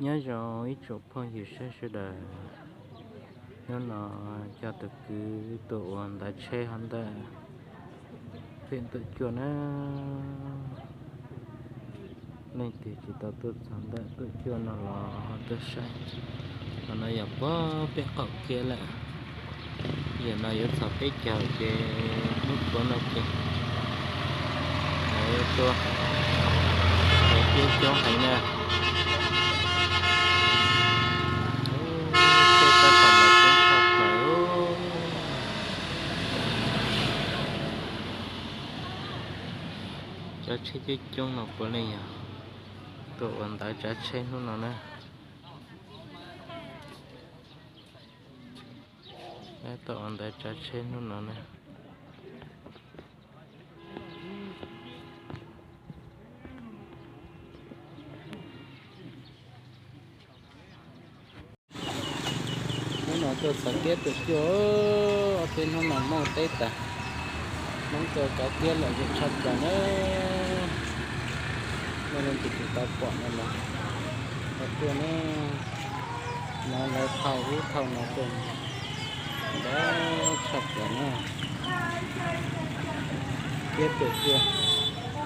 Nyob zoo ib tsoom phooj ywg sawv daws, hnub no coj tus kwv tuaj ua ntawv tsheb hov ntawm pem Ntuj Cuaj na. Leej twg tsis tau tuaj txog ntawm Ntuj Cuaj no los ho tuaj saib. Qhov no yog puag pem qaum kev lawm. Yam no yuav txog peb caug ces hnub puav no ces lawv tuaj, lawv coob coob heev na. Tej tab tom los coob tshaj plaws. Cov tsheb coob coob no puav leej yog tuaj ua ntawv tsav tsheb hnub no na. Tuaj ua ntawv tsav tsheb hnub no na. Hnub no tuaj txog kiab tus cuaj, ob peb hnub no mooj teb tas, Hmoob tuaj kav kiab lom zem tshaj plaws na. Nej leej twg tsis tau pom no los ho tuaj na. No lawv thauj ub thauj no tuaj, ntau tshaj plaws na. Kiab tus cuaj,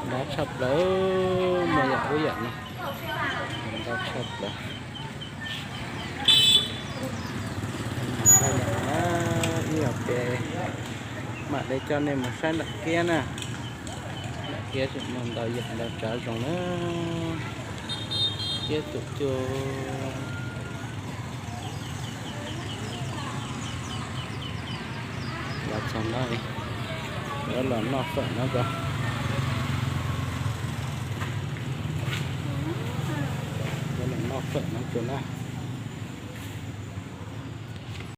ntau tshaj plaws, muaj yam ub yam no, ntau tshaj plaws. Ib yam ces mam li coj nej mus saib nram kiab na. Nram kiab tseem muaj ntau yam ntau tsav zoo na. Kiab tus cuaj. Los txog no, yuav los noj fawm no ko. Yuav los noj fawm no ko na.